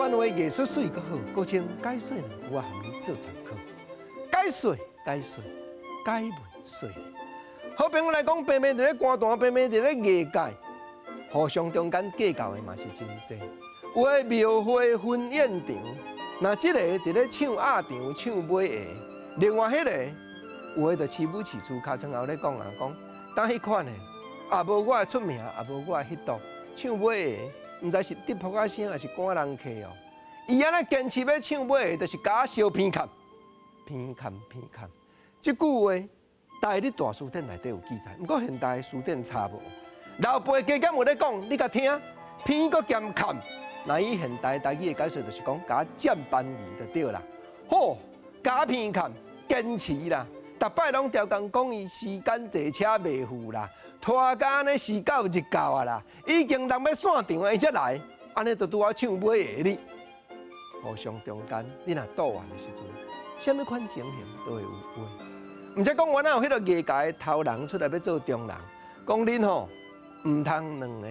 灣話藝術媠閣好，閣稱解說兩句仔，予你做參考。解說解說解問說。好朋友來講，平平佇咧歌壇，平平佇咧藝界，互相中間計較的嘛是真濟。有的廟會婚宴場，若這个佇咧唱鴨場唱尾下，另外彼个有的就飼母飼厝尻川後咧講啊講，當彼款的也無我的出名，也無我的彼度唱尾下，毋知是得噗仔聲，抑是趕人客哦。伊按呢堅持欲唱尾下，就是共我相偏崁，偏崁偏崁。這句話，台語大辭典內底有記載，毋過現代辭典查無。老輩加減有咧講，你共聽，偏閣兼崁。若以現代台語的解說，就是講共我佔便宜就對啦。好，共偏崁，堅持啦。逐擺攏刁工講伊時間坐車袂赴啦，拖甲按呢時到日到啊啦，已經人欲散場啊，伊才來，按呢就拄好唱尾下哩。互相中間，你若賭完的時陣，啥物款情形都會有話。毋才講，原來有彼个藝界的頭人出來欲做中人，講恁吼毋通兩个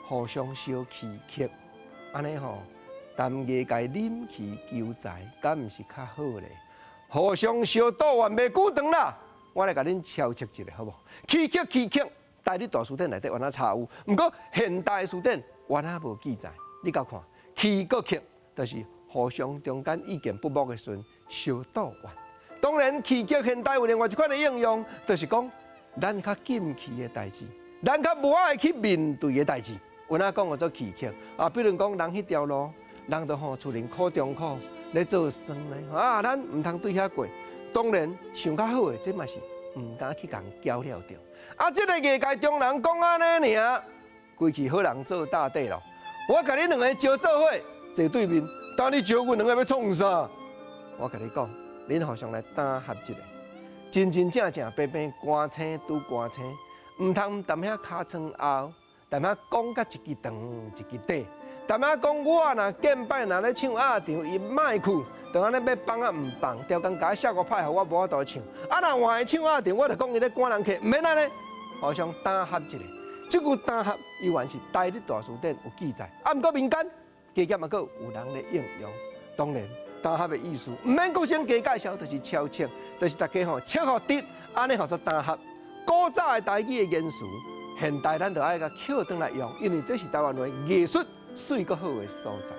互相相欺克，按呢吼，談藝界忍氣求財，敢毋是較好咧？互相相賭完袂久長啦，我來共恁抄冊一下，好無？欺克欺克，台語大辭典內底原來查有，毋過現代辭典原來無記載。你共看，欺閣克，就是互相中間意見不睦的時陣，相賭完。當然，欺克現代有另外一款的應用，就是講咱較禁忌的代誌，咱較無愛去面對的代誌，有影講叫做欺克啊。比如講，人彼條路，人都吼厝裡苦中苦咧做生咧，啊，咱毋通對遐過。當然，想較好的，這嘛是毋敢去共攪了著。啊，這个藝界中人講按呢爾，規氣好人做大塊咯。我共恁兩个招做伙坐對面，當你招阮兩个欲創啥？我共你講，恁互相來擔合一下，真真正正平平寒星拄寒星，毋通踮遐尻川後，踮遐講甲一支長一支短，踮遐講我若見擺若咧唱鴨場，伊莫去，就按呢欲放啊毋放，刁工共我效果歹，予我無法度唱。啊，若換伊唱鴨場，我就講伊咧趕人客，毋免按呢，互相擔合一下。這句擔合猶原是台語大辭典有記載，啊，毋過民間加減嘛，閣有人咧應用。當然，擔合的意思，毋免閣先加介紹，就是超稱，就是大家吼切予直，按呢號做擔合。古早的台語的言辭，現代咱就愛共抾轉來用，因為這是台灣話藝術媠閣好的所在。